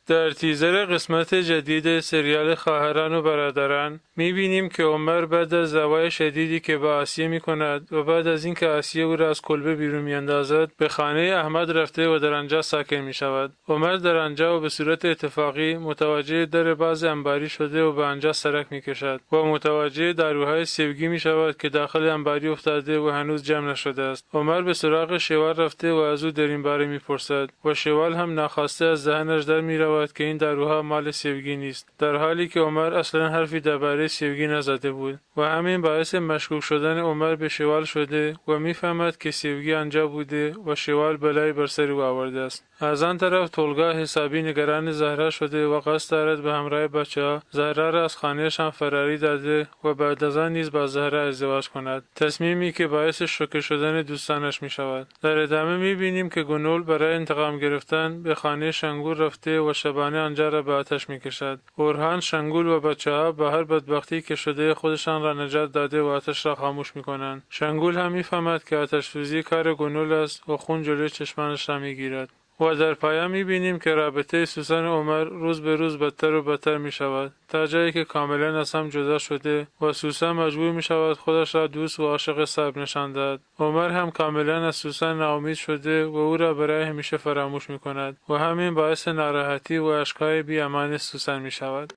در تیزر قسمت جدید سریال خواهران و برادران میبینیم که عمر بعد از دعوای شدیدی که با آسیه میکند و بعد از اینکه آسیه او را از کلبه بیرون میاندازد، به خانه احمد رفته و در آنجا ساکن میشود. عمر در آنجا و به صورت اتفاقی متوجه در باز انباری شده و به آنجا سرک میکشد و متوجه داروهای سیوگی میشود که داخل انباری افتاده و هنوز جمع نشده است. عمر به سراغ شوال رفته و از او در این باره میپرسد و شوال هم ناخواسته از دهنش در میرود که این داروها مال سیوگی نیست، در حالی که عمر اصلا حرفی درباره سیوگی نزده بود و همین باعث مشکوک شدن عمر به شوال شده و میفهمد که سیوگی آنجا بوده و شوال بلایی بر سر او آورده است. از آن طرف تولگا حسابی نگران زهرا شده و قصد دارد به همراه بچه‌ها زهرا را از خانه‌شان فراری داده و بعد از آن نیز با زهرا ازدواج کند، تصمیمی که باعث شوکه شدن دوستانش می شود. در ادامه می بینیم که گونول برای انتقام گرفتن به خانه شنگول رفته و شبانه آنجا را به آتش می کشد. اورهان، شنگول و بچه‌ها با هر بدبختی که شده خودشان را نجات داده و آتش را خاموش می کنند. شنگول هم می فهمد که آتش سوزی کار گونول است و خون جلوی چشمانش را می گیرد. و در پایان می‌بینیم که رابطه سوسن عمر روز به روز بدتر و بدتر می‌شود، تا جایی که کاملا از هم جدا شده و سوسن مجبور می‌شود خودش را دوست و عاشق صبر نشان دهد. عمر هم کاملا از سوسن ناامید شده و او را برای همیشه فراموش می‌کند و همین باعث ناراحتی و اشک‌های بی‌امان سوسن می‌شود.